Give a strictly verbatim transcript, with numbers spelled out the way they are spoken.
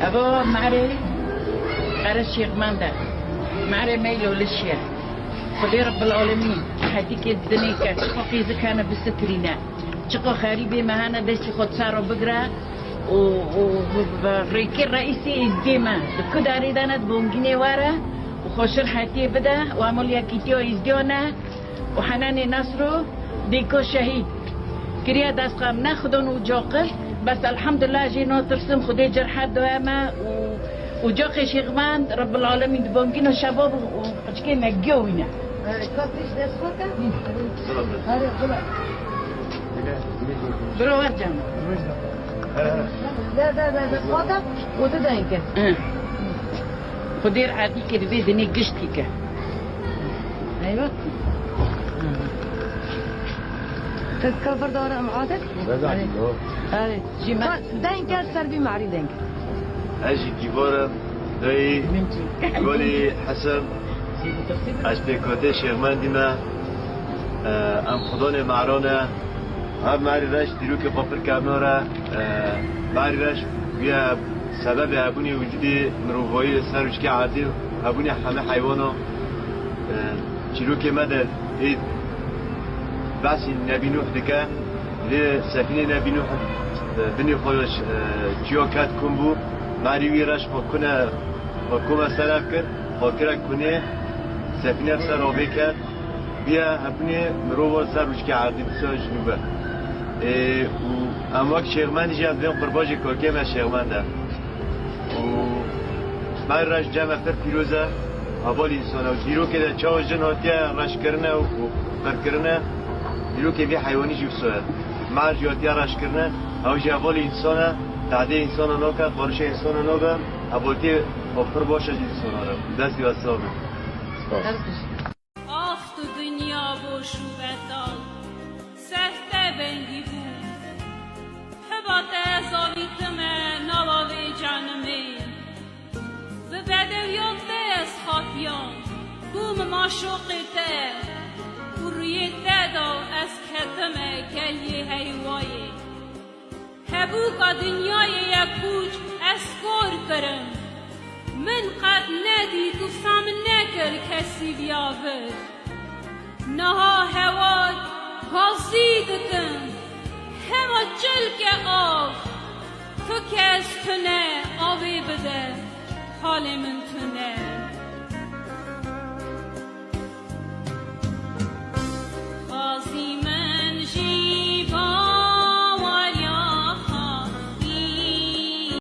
Eva marê qere Şêxmend e. Marê me lolişiye. Xwedê Rebbil Alemîn hetîkê dinê ke çiqa qîzik hene bisitirîne. Çiqa xerîbê me hene destî xwe di ser re bigire û, û, û rêkê reîsê êzdiyê me di ku darê de ne di bongînê were û xweşir hetiyê bide û emel yekîtiya êzdiya ne. û Henanê Nasro dêko şehîd kiriye dest xwe. Ne xudon û caqil, bes elhamdulillah jê natirsim, Xwedê cerhet daye me û, û caqê Şêxmend Rebbil Alemîn di bongîna şeva û qicikê me giya wî ne. Ka pêş dest xwe ke? Here, bila. Biro wer cem. De, de, de, de, xwe ke, û tu deng ke. Hı. Xwedê erdî ke divê dinê giştî ke. Eywa. Kes kafir dara em adet? Bezanî, Erê. Erê. Jî me- Ka deng ker ser vî marî deng. Ez jî Dîvar im, dayî Min jî. Golî Hesen. Ez pêkhatê Şêxmendî me. Em xudonê maran e. Her marî reş dîrokê xwe pir kevnar e. Marî reş bûye sebebê hebûnê wicudê mirovayî li ser wişkê erdî, hebûnê hemî heywanan. E, çîrokê me de ê behsî Nebî Nûh dike. Lê sefînê Nebî Nûh, e, binê xwe, e, çiya ket, kom bû. Marî wî reş xwe kune, xwe kome ser ev kir. Xwe kire kunê, sefîne ser avê ket. Bûye hebûnê mirova ser wişkê erdî dîsa ji nû ve. Ê, û em wek Şêxmendî jî em divên qurbajê kakê me Şêxmend e. Û Marî reş cem me pir pîroz e, hevalê însan e. Û dîrokê de çawa jin hatiye reşkirine û, û qirkirine, dîrokê vî heywanî jî wisa ye. Mar jî hatiye reşkirine, ew jî hevalê însan e, tadê însana nake, barişê însana nabe, hevaltiyê pir baş e ji însana re. Destê we sax be. Spas. Ax tu dinya boş û betal, ser te bengî bû. Hiba te ez avîtime nava vê canimê. Bi bedewiyan te ez xapiyam, bûm maşoqê te. Û rûyê te de ez ketime geliyê heyvayê. Hebûka dinyayê ye pûç, ez kor kirim. Min qet nedît û fem nekir kesî viya vir. Niha hewar gazî dikin, hema çilke av. Tu kes tune avê bide, halê min tune.